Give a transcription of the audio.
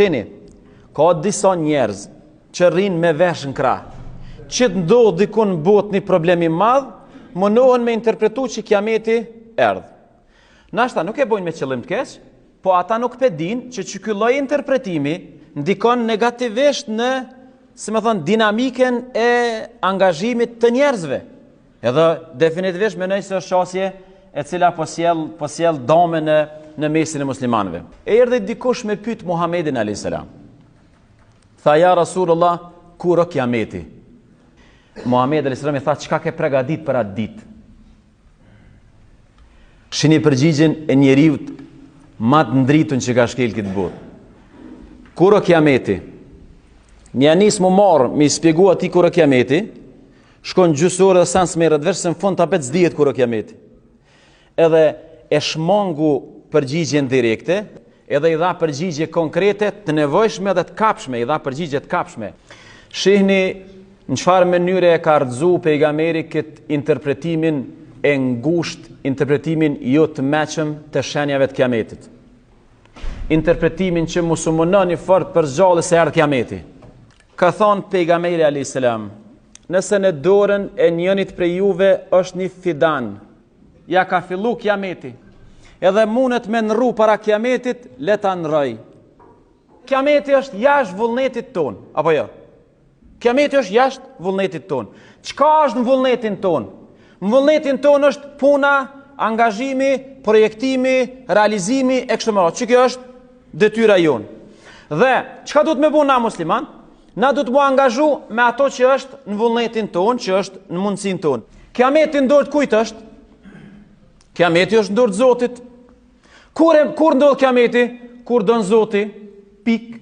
Shini, ka disa njerëz që rrinë me vesh në krah. Që të ndodhë dikun në botë një problem i madh, munohen me interpretu që kiameti erdh. Nashta nuk e bojnë me qëllim të keq, po ata nuk pe dinë që qiky lloj interpretimi ndikon negativisht në, si me thonë, dinamikën e angazhimit të njerëzve. Edhe definitivisht mendoj se është qasje e cila po sjell po sjell dame në në mesin e muslimanëve. Erdhi dikush me pyet Muhamedin alayhis salam. Tha ja Rasulullah, kur o kiameti? Muhamedi alayhis salam i tha çka ke pregadit për atë ditë? Shini përgjigjen e njeriut ma të ndritun që ka shkel këtë botë. Kur o kiameti? Me ja nis m'u marrë, me i spjegu atij kur o kiameti, Shkon gjysë ore dhe sen s'merret vesh se në fund apet s'dihet kur o kiameti. Edhe e shmangu përgjigjen direkte, edhe i dha përgjigje konkrete të nevojshme dhe të kapshme, i dha përgjigje të kapshme. Shihni në çfarë mënyre e ka rrëzu pejgamberi këtë interpretimin e ngushtë, interpretimin jo të meçëm të shenjave të kiametit. Interpretimin që mos u munoni fort për s'gjalli se erdh kiameti. Ka thonë pejgamberi alayhis salam, nëse në dorën e njënit prej juve është një fidan, ja ka fillu kiameti. Edhe mundet me ndrru para kiametit, le ta ndrroj. Kiameti është jashtë vullnetit tonë, apo jo? Kiameti është jashtë vullnetit tonë. Çka është në vullnetin tonë? Në vullnetin tonë është puna, angazhimi, projektimi, realizimi e kështu me radhë. Qikjo është detyra jonë. Dhe çka duhet me bo na musliman? Na duhet m'u angazhu me ato që është në vullnetin tonë, që është në mundësinë tonë. Kiameti në dorë të kujt është? Kiameti është në dorë të Zotit. Kur e, kur ndodh kiameti? Kur don Zoti? Pikë.